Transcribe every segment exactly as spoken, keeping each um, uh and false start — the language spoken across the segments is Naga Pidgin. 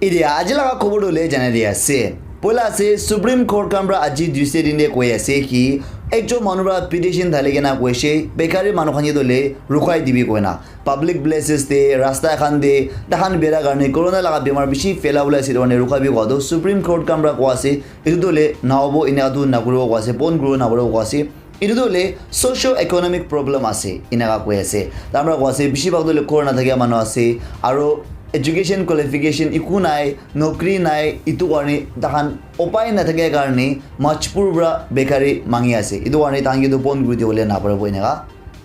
Etia aji laga khobor tu le janai di ase. Poila ase Supreme Court khan pra aji Tuesday din de koi ase ki ekjon manu pra petition dhali kena koi ase, bekari manu khan ke tu le rukhai dibi koi na. Public places te, rasta khan te, tahan bera karne corona laga bimar bishi phelabole ase, etu karne rukhai bi koi tu Supreme Court khan pra koi ase, etu tu le nahobo, ena tu nakuribo koi ase, bon kuribo nakuribo koi ase. Etu tu hoile socio economic problem ase, enaka koi ase. Tamra koi ase, bishi bhag tu hoile ghor nathakia manu ase, aro education qualification eku nai, nokri nai, etu karne tahan upai nathakia karne majbur pra bekari mangi ase. Etu karne tahan ke tu bon kuri dibole naparibo enaka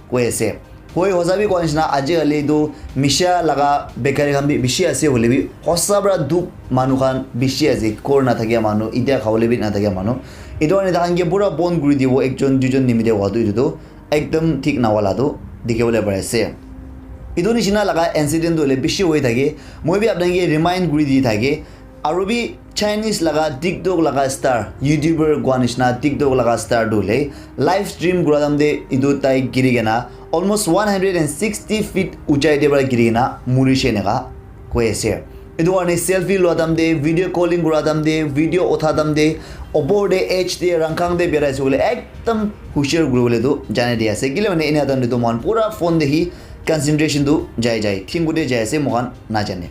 koi ase. Hoi, hosa bi koa nishina, ajikali etu misha laga bekari khan bi bishi ase, hoile bi hosa pra dukh manu khan bishi ase, ghor nathakia manu, etia khabole bi nathakia manu. Etu karne tahan ke pura bon kuri dibo, ekjon duijon nimite howa tu etu tu ekdom thik nahwa la tu dikhi bole pari ase. Etu nishina laga incident tu hoile bishi hoi thake, moi bi apni khan ke remind kuri di thake, Aru bi Chinese laga TikTok laga star, YouTuber kua nishina TikTok laga star tu hoile live stream kura time te etu tai giri kena almost one hundred and sixty feet uchai te para giri kena murishe eneka koi ase. Etu karne selfie lua time te, video calling kura time te, video utha time te, opor te edge te rangkhang te berai ase koile ekdam hushiar kuri bole tu janai di ase. Kile mane enia time te tu moikhan pura phone te hi concentration tu jai jai, thingu te jai ase, moikhan najane.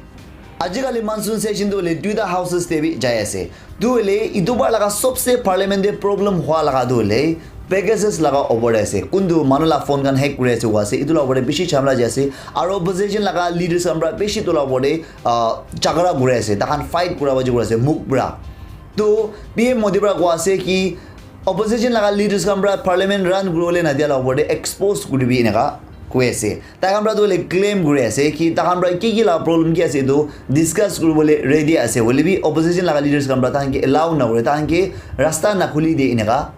Ajikali monsoon session tu hoile duita houses te bi jai ase. Tu hoile etu bar laga sobse parliament te problem hua laga tu hoile Pegasus laga opor te ase. Kuntu manu la phone khan hack kuri ase hua ase. Etu la opor te bishi jhamla jai ase. Aro opposition laga leaders khan pra bishi etu la opor te, ah, jhagara kuri ase. Tahan fight kura baji kuri ase. Muk pra. Tu P M Modi pra kua ase ki opposition laga leaders khan pra parliament run kuribole nadia la opor te expose kuribi eneka koi ase. Tai khan pra tu hoile claim kuri ase ki tai khan pra ki ki la problem ki ase etu discuss kuribole ready ase. Hoile bi opposition laga leaders khan pra tai khan ke allow na kure, tai khan ke rasta na khuli de eneka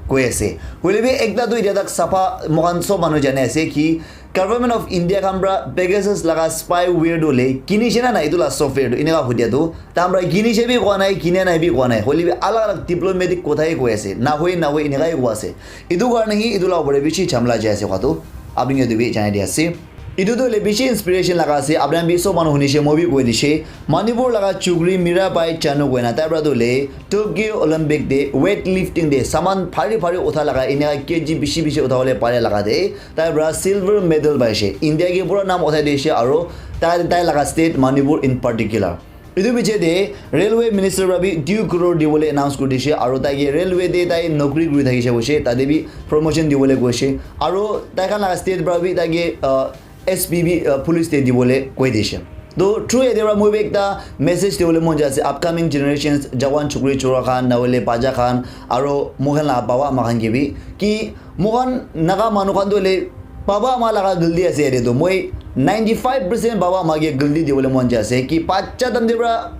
koi ase. Hoile bi ekta tu etia tak sapha moikhan sob manu jane ase ki Government of India khan pra Pegasus laga spyware tu hoile kinishe na nai, etu la software tu eneka hudia tu tai khan pra kinishe bi koa nai, kinia nai bi koa nai, hoile bi alag alag diplomatic kotha he koi ase, na hoi na hoi eneka he koi ase. Etu karne hi etu la opor te bishi jhamla jai ase koa tu apni khan etu bi janai di ase. Etu tu hoile bishi inspiration laga ase, apni khan bi sob manu hunishe, moi bi koi dishe. Manipur laga chukri Mirabai Chanu koina tai pra tu hoile Tokyo Olympic te weightlifting te saman bhari bhari utha laga, eneka K G bishi bishi utha bole pare laga te tai pra silver medal paishe. India ke pura naam uthai dishe aro tai, tai laga state Manipur in particular. Etu piche te railway minister pra bi dui crore dibole announce kuri dishe aro tai ke railway te tai nokri kuri thakishe koishe, tate bi promotion dibole koishe aro tai khan laga state pra bi tai ke, uh, S P bi, uh, police te dibole koi dishe. To through yate pra moi bi ekta message dibole mon jai ase upcoming generations, jawan chukri chura khan, na hoile bacha khan, aro moikhan la baba ama khan ke bi, ki moikhan Naga manu khan tu hoile baba ama laga galti ase yate tu. Moi ninety five percent baba ama ke galti dibole mon jai ase ki bacha time te pra,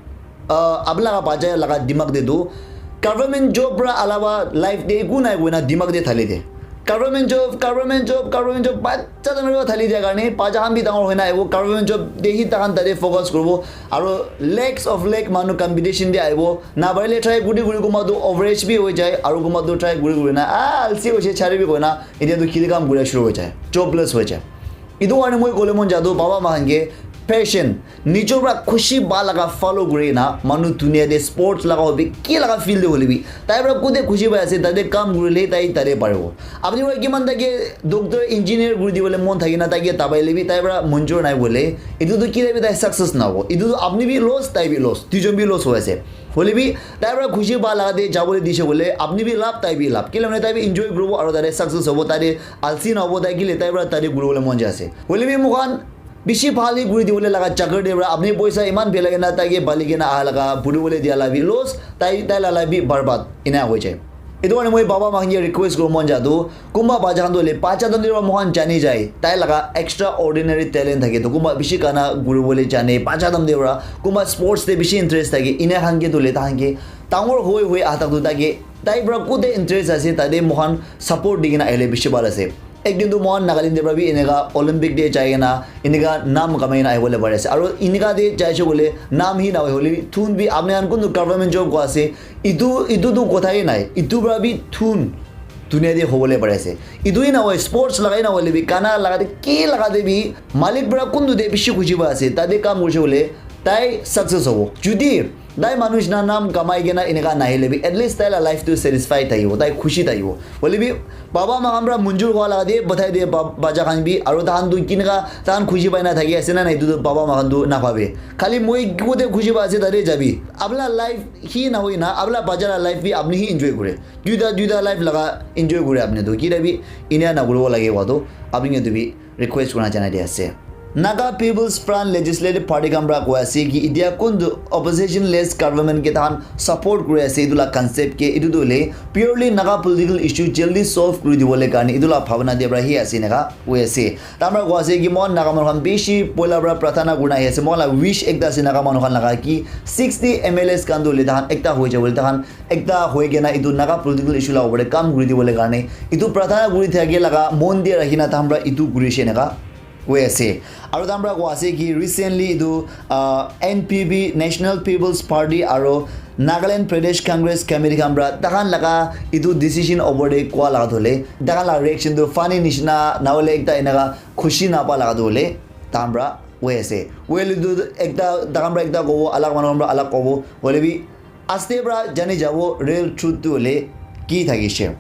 uh, apni laga bacha laga dimag te tu government job pra alawa life te eku nai koina dimag te thali de. Government job, government job, government job, bacha time te pra thali dia karne bacha khan bi dangor hoina ahibo, government job te hi tahan tate focus kuribo, aro lakhs of lakh manu competition te ahibo, na parile try kuri kuri kunba tu overage bi hoi jai, aro kunba tu try kuri kuri na, ah, alsi hoise chari bi koina, etia tu khili kam kura shuru hoi jai, jobless hoi jai. Etu karne moi kole mon ja tu baba ama khan ke passion, nijor pra khushi pa laga follow kuri na, manu dunia te sports laga hobi, ki laga field te hoile bi, tai pra kote khushi pai ase, tate kam kurile tai tate paribo. Apni pra kiman tai ke doctor, engineer kuri dibole mon thaki na, tai ke dabai le bi tai pra manjur nai bole, etu tu kile bi tai success na hobo. Etu tu apni bi loss, tai bi loss, duijon bi loss hoi ase. Hoile bi tai pra khushi pa laga te jabole dishe koile apni bi labh, tai bi labh. Kile mane tai bi enjoy kuribo aro tate success hobo, tate alsi na hobo, tai kile tai pra tate kuribole mon jai ase. Hoile bi moikhan bishi bhal he kuri dibole laga chakar te pra apni poisa eman phelai kena tai ke pali kena aha laga, puribole dia la bi loss, tai, tai la life bi barbad ena hoi jai. Etu karne moi baba ama khan ke request kuribo mon ja tu, kunba bacha khan tu hoile bacha time te pra moikhan jani jai, tai laga extraordinary talent thake tu, kunba bishi gana kuribole jane bacha time te pra, kunba sports te bishi interest thake, ena khan ke tu hoile tai khan ke dangor hoi hoi aha tak tu tai ke tai pra kote interest ase, tate moikhan support di kena ahile bishi bhal ase. Ek din tu moikhan Nagaland te pra bi eneka Olympic te jai kena eneka naam kamai kena ahibole pari ase. Aro eneka te jaise koile naam hi nahoi, hoile bi thun bi apni khan kuntu government job koi ase, etu, etu tu kotha he nai. Etu pra bi thun dunia te hobole pari ase. Etu hi nahoi, sports laga hi nahoile bi, gana laga te, ki laga te bi, malik pra kuntu te bishi khushi pai ase. Tate kam kurise koile tai success hobo. Judi tai manu nishina nam kamai kena eneka nahile bi, at least tai la life tu satisfied thakibo, tai khushi thakibo. Hoile bi baba moikhan pra munjur hwa laga de bathai de ba- bacha khan bi, aro tahan tu kineka tahan khushi pai na thaki ase na nai, etu tu baba moikhan tu nabhabe. Khali moi kute khushi pai ase tate jabi. Apna life hi nahoi na, apna bacha la life bi apni hi enjoy kure. Duita duita life laga enjoy kure apni tu. Kira bi inia nakuribo lage wa tu apni tu bi request kurna janai di ase. Naga People's Front Legislative Party khan pra koi ase ki itia kuntu opposition less government ke tahan support kuri ase, etu la concept ke etu tu hoile purely Naga political issue jaldi solve kuri dibole karne etu la bhabana de pra hi ase eneka koi ase. Tahan pra koi ase ki moikhan Naga manu khan bishi poila pra prathana kurina ahi ase, moikhan la wish ekta ase Naga manu khan laga ki sixty M L As khan tu hoile tahan ekta hoi jabo, tahan ekta hoi kena etu Naga political issue la opor te kam kuri dibole karne etu prathana kuri thake laga mon de rakhina tahan pra etu kuri ase eneka koi ase. Aro tahan pra koi ase ki recently etu uh, N P P, National People's Party aro Nagaland Pradesh Congress Committee khan pra tahan laga etu decision opor te koi laga thole tahan la reaction tu funny nishina nahole ekta eneka khushi napa laga tu hoile tahan pra koi ase. Well etu ekta tahan pra ekta kobo, alag manu khan pra alag kobo, hoile bi aste pra jani jabo real truth tu hoile ki thakishe.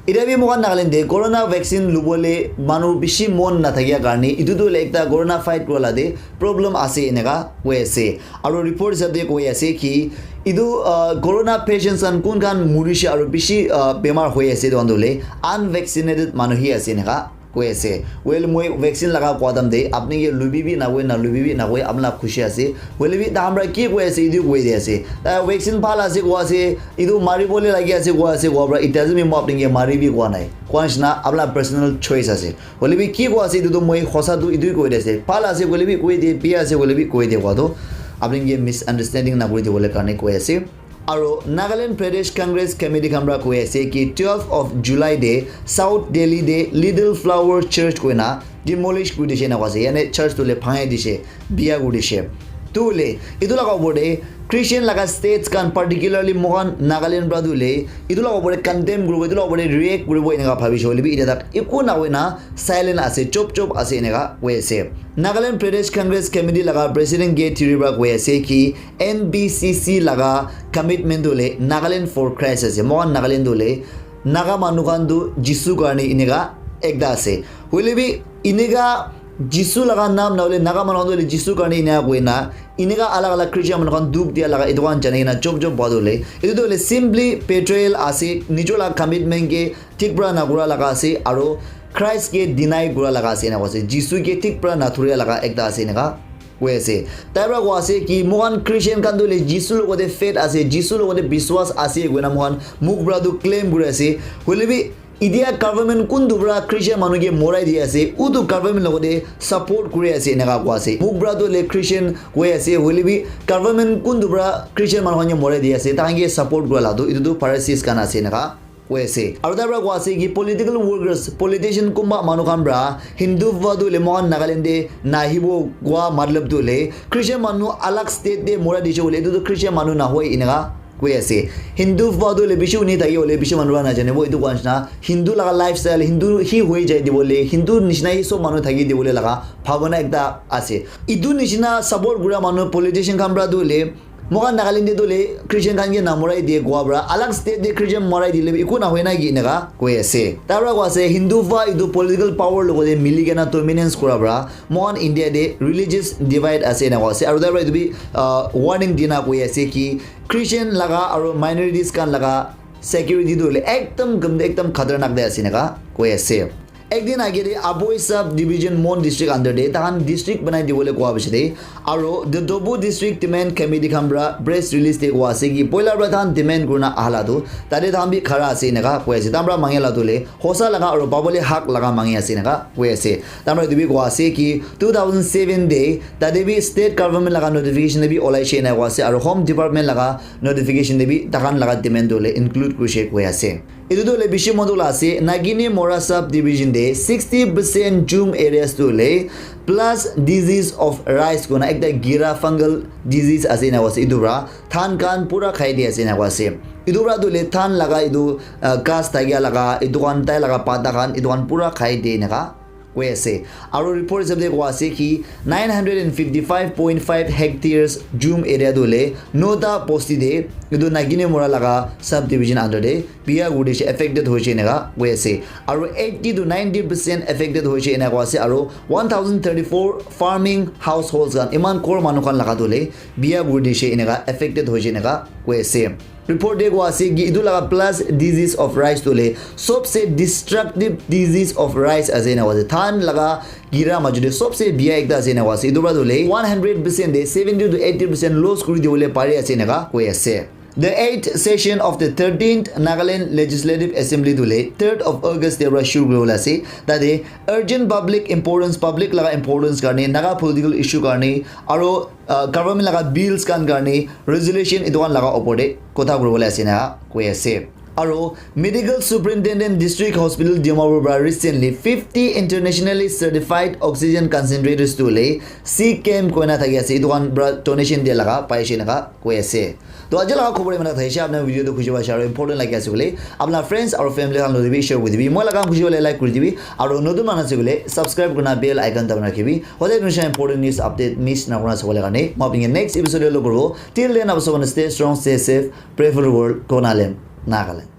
Etiya bi moikhan Nagaland te corona vaccine lubole manu bishi mon nathakia karne etu tu hoile ekta corona fight kurala te problem ase eneka koi ase. Aro report hisab te koi ase ki etu uh, corona patients khan kun khan murishe aro bishi uh, bemar hoi ase etu khan tu hoile unvaccinated manu hi ase eneka koi ase. Well moi vaccine laga koi time te apni ke lubi bi nakoi, nalubi bi nakoi, apna khushi ase. Hoile bi tahan pra ki koi ase etu koi di ase. Ta vaccine bhal ase koi ase, etu maribole lagi ase koi ase, koi pra etia je moi apni ke mari bi koi nai. Koi nishina apna personal choice ase. Hoile bi ki koi ase etu tu moi hosa tu etu koi di ase. Bhal ase hoile bi koi de, bia ase hoile bi koi de koi tu apni ke misunderstanding nakuri dibole karne koi ase. Aro Nagaland Pradesh Congress Committee khan pra koi ase ki twelve of July te South Delhi te Little Flower Church koina demolish kuri dishe na koi ase, yane church tu le bhangai dishe, bia kuri dishe. Tu le etu laga opor te Christian laga states khan particularly moikhan Nagaland pra tu le etu laga opor te condemn kuribo, etu laga opor te react kuribo eneka bhabishe hoile bi etia tak eku na hoina silent ase, chop chop ase eneka koi ase. Nagaland Pradesh Congress Committee laga President K Thiri pra koi ase ki N B C C laga commitment tu hoile Nagaland for Christ ase. Moikhan Nagaland tu hoile Naga manu khan tu Jisu karne eneka ekta ase. Hoile bi eneka Jisu laga naam na hoile Naga manu khan tu hoile Jisu karne eneka koi na eneka alag alag Christian manu khan dukh dia laga etu khan janai kena chop chop bua tu hoile etu tu hoile simply betrayal ase, nijor laga commitment ke thik pra nakura laga ase aro Christ ke deny kura laga ase eneka ase. Jisu ke thik pra nathuria laga ekta ase eneka koi ase. Tai pra koi ase ki moikhan Christian khan tu hoile Jisu logote faith ase, Jisu logote biswas ase koina moikhan mukh pra tu claim kuri ase. Hoile bi etia government kuntu pra Christian manu ke morai di ase, utu government logote support kuri ase eneka koi ase. Mukh pra tu hoile Christian koi ase, hoile bi government kuntu pra Christian manu khan ke morai di ase, tahan ke support kura la tu etu tu Pharisees khan ase eneka koi ase. Aro tai pra koi ase ki political workers, politician kunba manu khan pra Hindu bhaba tu hoile moikhan Nagaland te nahibo koi matlab tu hoile Christian manu alag state te morai dishe hoile etu tu Christian manu nahoi eneka koi ase. Hindu bhaba tu hoile bishi uni thaki hoile bishi manu pra najanibo etu koi nishina Hindu laga lifestyle, Hindu hi hoi jai dibole, Hindu nishina hi sob manu thaki dibole laga bhabana ekta ase. Etu nishina support kura manu politician khan pra tu hoile moikhan Nagaland te tu hoile Christian khan ke namorai diye koi pra alag state te Christian morai dile bi eku nahoi na ki eneka koi ase. Tai pra koi ase Hindu bhaba etu political power logote mili kena dominance kura pra moikhan India te religious divide ase eneka koi ase. Aro tai pra etu bi uh, warning dina koi ase ki Christian laga aro minorities khan laga security tu hoile ekdam gamde ekdam khatarnak de ase eneka koi ase. Ekdin age te Aboi sub division Mon district under te tahan district banai dibole koa bishi te aro the Dobu district demand committee khan pra press release te koa ase ki poila pra tahan demand kurina ahala tu tate tahan bi khara ase eneka koi ase. Tahan pra mangela tu le hosa laga aro pabole hak laga mangi ase eneka koi ase. Tahan pra etu bi koa ase ki two thousand seven te tate bi state government laga notification te bi olai she eneka koa ase aro home department laga notification te bi tahan laga demand tu le include kuri she koi ase. Etu tu hoile bishi mon dukh la ase, Nagini Mora sub division te sixty percent Jum areas tu hoile plus disease of rice koina ekta gira fungal disease ase ena koise. Etu para dhan khan pura khai di ase ena koise. Etu para tu hoile dhan laga etu, ah, ghas thakia laga etu khan tai laga pata khan etu khan pura khai di eneka koi ase. Aru report hisab te koa ase ki nine hundred and fifty five point five hectares Jum area tu hoile nota bosti te etu nagini mora laga subdivision under te biya kuri dishe, affected hoishe eneka koi ase. Aru eighty to ninety percent affected hoishe eneka koi ase. Aru one thousand thirty four farming households khan, iman ghor manu khan laga tu hoile biya kuri dishe eneka, affected hoishe eneka koi ase. Report te koa ase ki etu laga blast disease of rice tu hoile sobse destructive disease of rice ase eneka koi ase. Dhan laga gira maju te sobse biya ekta ase eneka koi ase. Etu para tu hoile one hundred percent te seventy to eighty percent loss kuri dibole pari ase eneka koi ase. The eighth session of the thirteenth Nagaland Legislative Assembly tu hoile third of August te para shuru kuri bole ase. Tate urgent public importance, public laga importance karne, Naga political issue karne, aru uh, government laga bills khan karne resolution etu khan laga opor te kotha kuri bole ase eneka koi ase. Aru Medical Superintendent District Hospital Dimapur para recently fifty internationally certified oxygen concentrators tu hoile C cam koina thaki ase, etu khan para donation dia laga paishe eneka koi ase. To aji laga khobor iman thakishe, apni video tu khushi paishe aru important lagi ase koile apna friends aru family khan loi bi share kuri dibi. Moi laga khushi hoile like kuri dibi aru notun manu ase koile subscribe kurina bell icon dabana rakhibi. Hoile nusha important news update miss na kurina sabole karne moi apni next episode te log koribo. Till then, apni sabone stay strong, stay safe, pray for the world, Konalem, Nagaland.